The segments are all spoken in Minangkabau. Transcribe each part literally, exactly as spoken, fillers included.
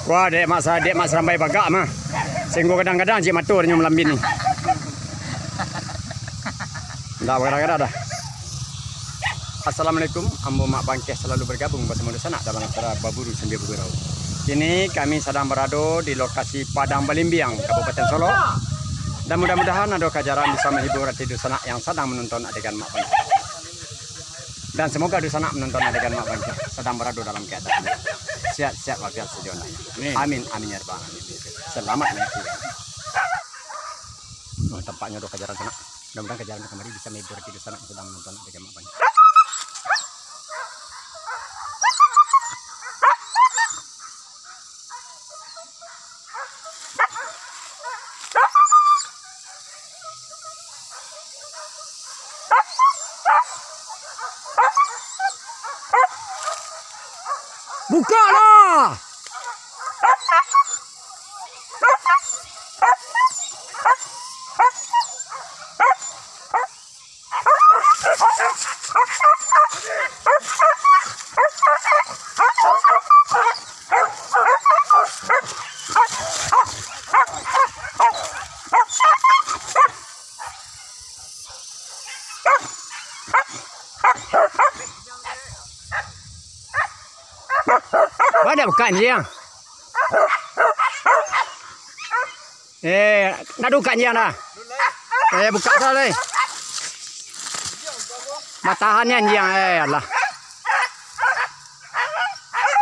Wah, dek mak sa-, dek mak sarambai bagak mah. Singgo kadang-kadang cik mato nyo malambin ni. Ndak bagara-gara dah. Assalamualaikum, ambo Mak Bangkeh salalu bergabung basamo dunsanak dalam acara Baburu Sambia Bagurau. Kini kami sadang barado di lokasi Padang Balimbiang, Kabupaten Solok. Dan mudah-mudahan ado kajaran bisa menghibur hati dunsanak yang sadang menonton adegan Mak Bangkeh. Dan semoga dunsanak menonton adegan Mak Bangkeh sadang barado dalam keadaan sehat-sehat walafiat sajo. Amin. Amin, amin ya rabbal alamin. Selamat menyaksikan. Oh, tampaknyo ado kajaran sanak. Mudah-mudahan kajaran kamari bisa menghibur hati dunsanak yang sadang menonton adegan Mak Bangkeh. Bukaklah! Banyak bukan je yang. Eh, nak buka anjiang dah. Eh, buka dah, leh. Matahan ni anjiang, eh, alah.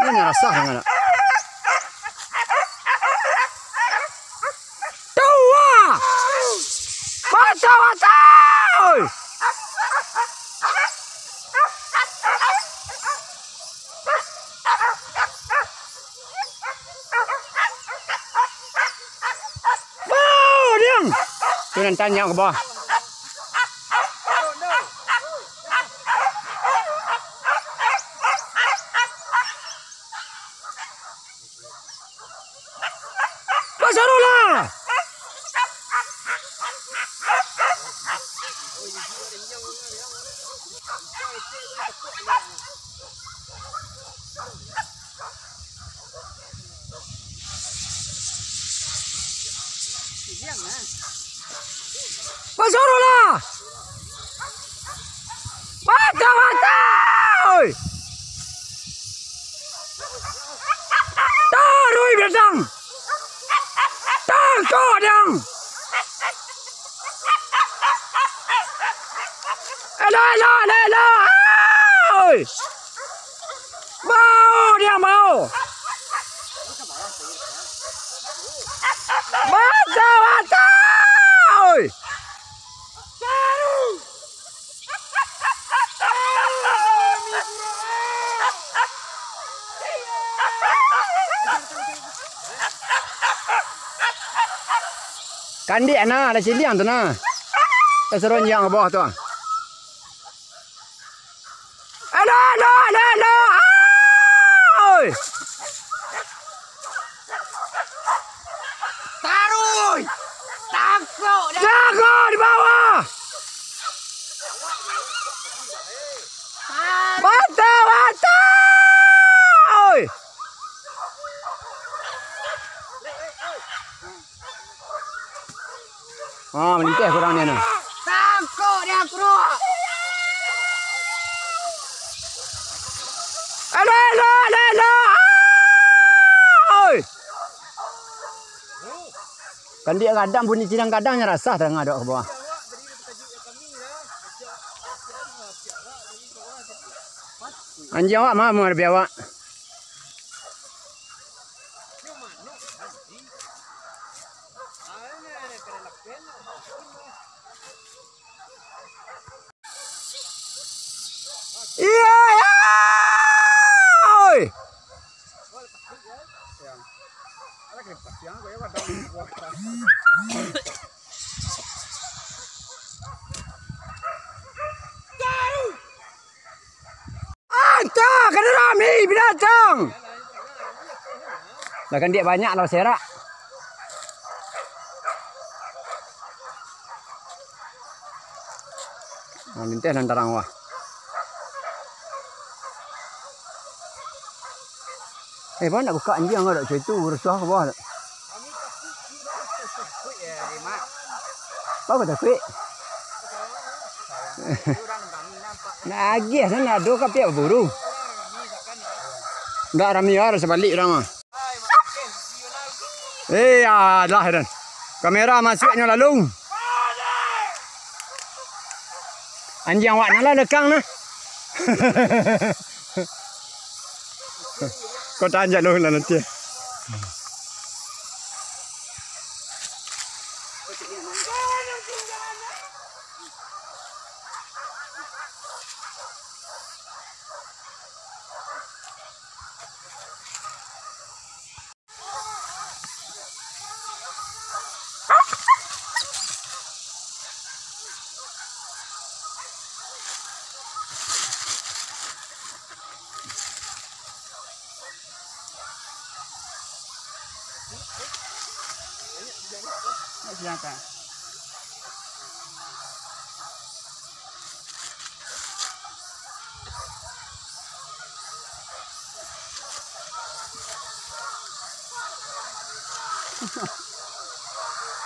Ini rasa sangat. Tuh, ah! Mata, mata! Oi! Bau, diang! Tu nan tanyau ka bawah. Basarolah! Basarolah! Mata, mata! Oi! Taruih, Bintang! Tangkok, Dang! Elok, elok, elok, elok! Oi! Bau, Dang, bau! Mata, mata! Oi! Kandik, nah, lah ciliang tu, nah. Lah saronjang ka bawah tu, ah. Alah, alah, alah, alah. Oi! Taruih! Tangkok dah! Jago di bawah! Mata, mata! Oi! Ah, malinteh kurang ni, nah. Tangkok dia, bro. Alah, alah, alah, alah. Oi. Kandik gadang, bunyi ciliang gadang nyo rasah tadanga dek ka bawah. Anjiang awak mah, mah labiah awak. Iya, iya. Oi. Antah, kada rami binatang. Lah kandik banyak lah baserak. Nah, linteh nan tarang wah. Eh, bang, nak buka anjiang kau tak? Macam itu, rusuah ke bawah tak? Apa kau takuik? Nak agiah sana, ado ka pihak baburu. Ndak rami ah, sabalik urang mah. Eh, alah, Dan. Kamera masuaknyo lalu. Anjiang awak nan lah lekang nah. Kau tahan jak lu lah nanti.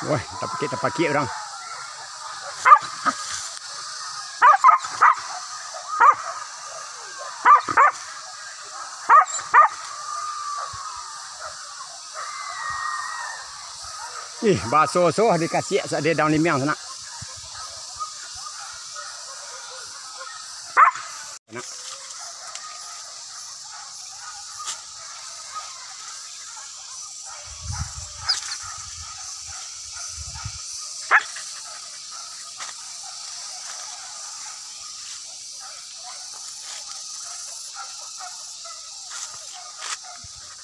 Wah, tapakik-tapakik urang. Ih, baso-so dikasiak sa-, di daun limiang sanak. Sanak.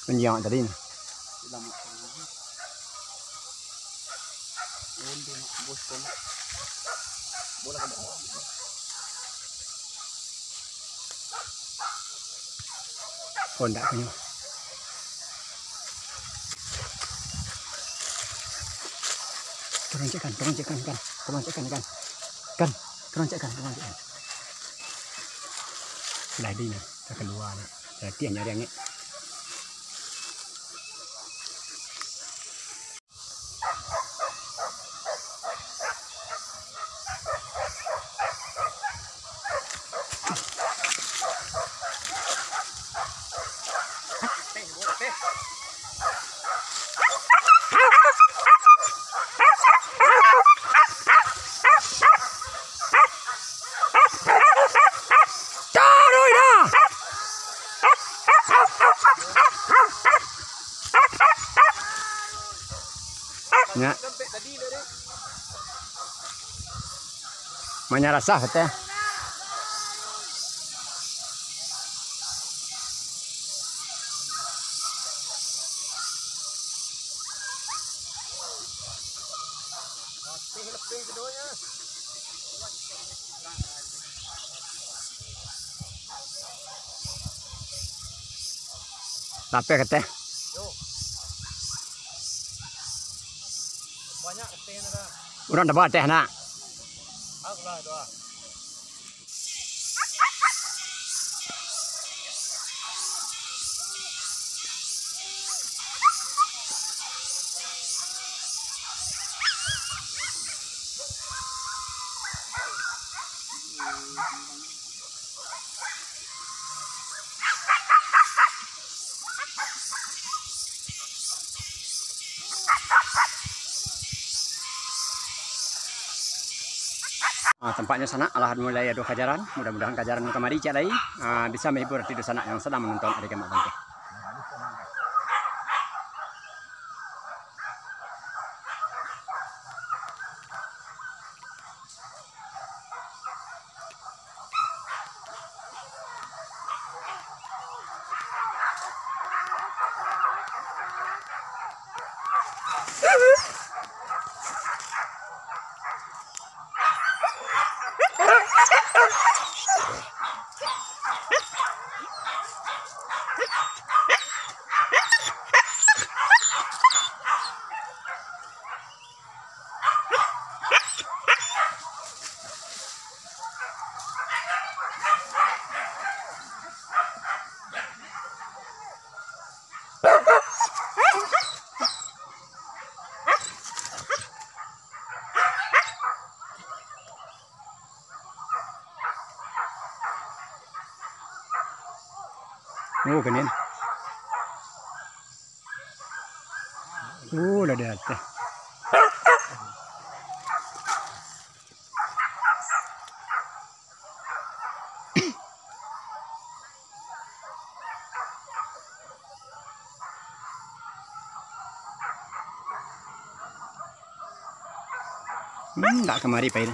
Panjang tadi ni. Oh, ndak punyo. Turun cek kan, turun cek kan, kan. Turun cek kan, kan. Kan, turun cek kan, turun cek kan. Lah, di nah, ka kalua nah. Latihan nyari angek. Taruih dah! Nya. Manyarasah kateh. Lapeh kateh. Urang tabao ateh nak. Ah, tampaknyo sanak alah mulai ado kajaran. Mudah-mudahan kajaran kamari ciek lai, ah, bisa mahibur ati dunsanak yang sadang manonton ari gamak bangkeh. Oh, kenin. Oh, lah di atas. Hmm, ndak kamari pai.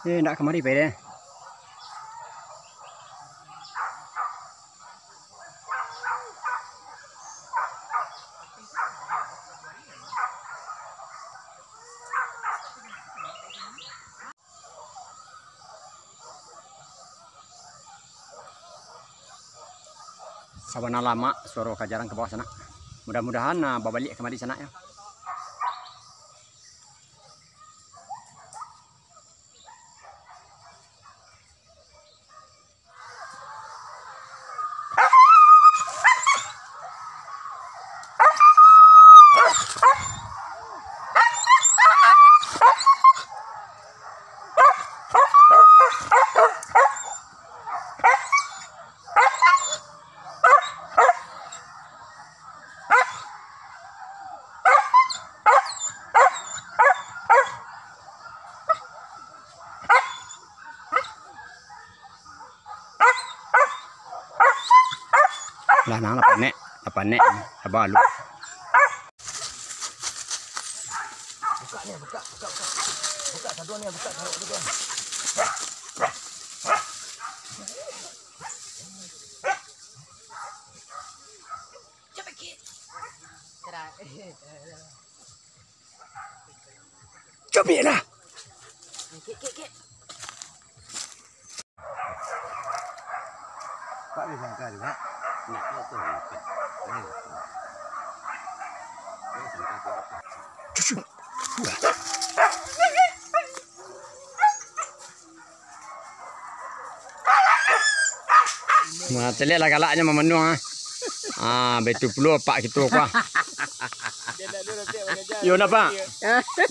Eh, ndak kamari pai deh. Sabana lamak suaro ka jarang ka bawah sanak. Mudah-mudahan, ah, babaliak kamari sanak, yo. Lah, nah, lah panek, lah panek, sabar lu. Buka ni, buka, buka, buka. Buka saduan ni, buka saduan ni. Capek lah. Kek, kek, kek. Pak, dia sangka juga. Nak tahu tu, nak tahu. Dia sangka tu. Cucu. Nah, caliak lah galaknyo mamanuang, ah. Ah, baitu pulo apak kito ko, ah. Iyo, napa?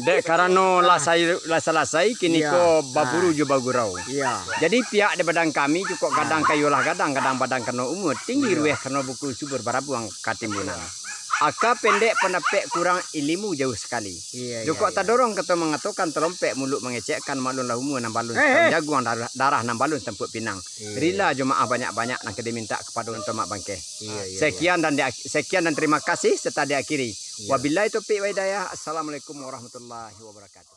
Dek karano lasai, lasai-lasai, kini ko baburu jo bagurau. Iyo. Jadi, pihak di badan kami cukuik gadang kayu lah gadang, gadang badan karano umua, tinggi ruweh karano bukun subur barabuang ka timbunan. Aka pendek pandapek kurang, ilimu jauah sakali. Iyo, iyo, iyo. Jokok tadorong kato mangatokan, talompek muluik mangecekkan, maklumlah umua nan balun sataun jaguang, darah, darah nan balun sampuik pinang. Iyo, iyo. Rila jo maaf banyak-banyak nan ka dimintak kapado Tomak Bangkeh. Iyo, iyo, iyo. Sekian dan di-, sekian dan terima kasih, serta diakhiri. Iyo. Wabillahi taufiq wa hidayah. Assalamualaikum warahmatullahi wabarakatuh.